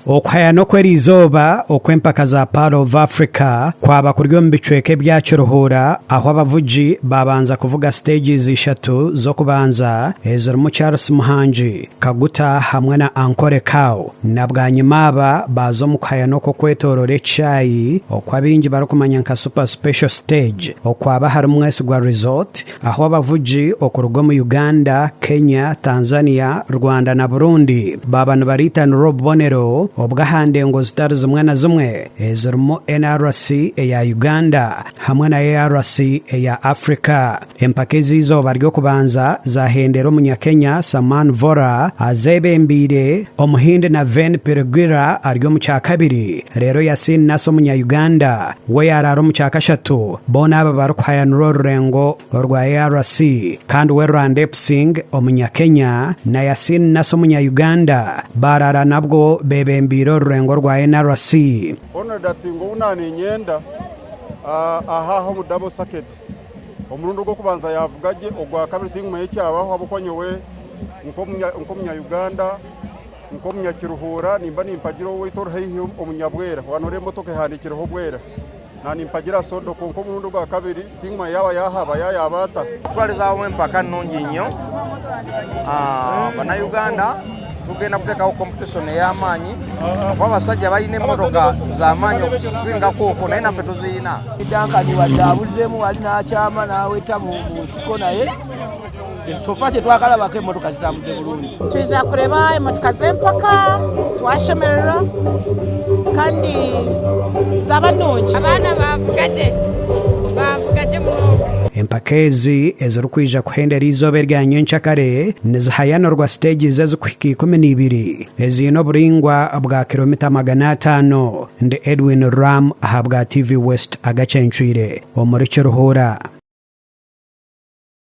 Okuhayana okw'eriizooba okw'empaka za Pearl of Africa kwaba kuri omu bicweka ebya Kiruhura ahu abavugi baabanza kuvuga siteegi ishatu z'okubanza ezirimu Charles Muhangi, Kaguta hamwe na Ankole Cow na bwanyima aba baaza omu kuhayana okw'okwetoorora ekishaayi oku abaingi barikumanya nka Super Special Stage okwaba ahari Mwesigwa Resort ahu abavugi okuruga omu Uganda, Kenya, Tanzania, Rwanda na Burundi baaba nibariitanira obubonero obw'aha ndengo zitari zimwe na zimwe ezirimu NRC eya Uganda hamwe na ARC eya Africa. Empaka ez'eizooba ry'okubanza zahendera Omunyakenya Saman Vora azeebembeire, Omuhindi Naveen Pirguira ari omu kyakabiri reero Yasin Nasser Omunya-Uganda we yaaraara omu kyakashatu. Boona aba barikuhayanira orurengo orwa ARC kandi we Randep Singh Omunya-Kenya na Yasin Nasser Omunya-Uganda baaraara nabwo beebembeire orurengo orwa NRC. Honard ati, Ngu obu naaniinyenda aha aha omu double circuit. Omurundi ogw'okubanza yaavuga gye, ogwakabiri tingumanya ekyabaho ahabw'okuba nyowe nk'omunya-Uganda, nk'omunyakiruhuura nimba nimpagira owaitu ori haihi omunyabwera, waaba nooreeba emotoka ehandiikireho Bwera, naaba nimpagira sodo kwonka omurundi ogwakabiri tingumanya yaaba yaahaba yaaba yaaba ata. Kutwariza empaka nungi nnyo. Bannayuganda tugenda kuteekaho competition ey'amaani kuba abasajja balina emmotoka z'amaanyi okusingako okwo naye naffe tuziina. Duncan wadde abuzeemu wali n'akyama n'aweta mu nsiko naye sofa kye twakalabako emmotoka zitambudde bulungi. Twija kureeba emotoka z'empaka twashemererwa kandi zaaba nungi. Abaana baavuga gye, baavuga gye munonga. Empaka ezi ezirikwija kuhendera eizooba erya nyenkyakare nizihayanirwa siteegi ezirikuhika 12 eziine oburaingwa bwa kiromita 500. Ndi Edwin Ram ahabwa TV West agacencwire omuri Kiruhura.